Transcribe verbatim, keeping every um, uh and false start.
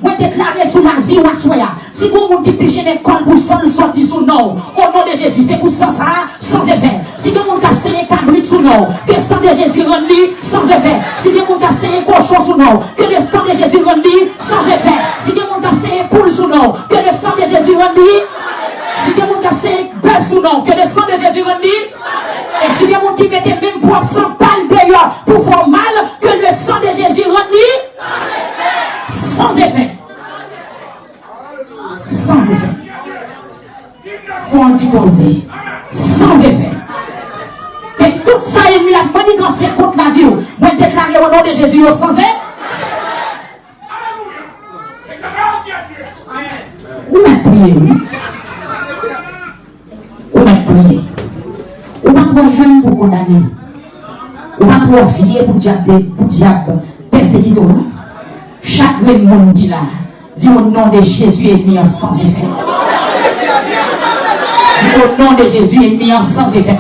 Mwen deklare sou lavi w aswè a, si gen moun ki pichennen kò l pou san l sòti sou non w, o non de Jezi, se pou san sa a sanzefè. Si gen moun k ap senyen kabrit sou non w, ke san de Jezi rann li sanzefè. Si gen moun k ap senyen kochon sou non w, ke le san de Jezi rann li sanzefè. Si gen moun k ap senyen poul sou non w, ke le san de Jezi rann li. Si gen moun k ap senyen bèf sou non w, ke le san de Jezi rann li. E si gen moun ki mete menm pwòp san pa l deyò pou fè w mal, ke le san de Jezi rann li sanzefè. Sanzefè. Fò w di koze. Sanzefè. Ke tout sa ènmi ap maniganse kont lavi w, mwen deklare o non de Jezi yo sanzefè. Ou mèt priye, wi. Ou mèt priye. Ou pa twò jenn pou kondane. Ou pa twò vye pou dyab de, pou dyab pèsekite w, non. Chak grenn moun ki la, di o non de Jezi, ènmi an sanzefè. Di o non de Jezi, ènmi an sanzefè.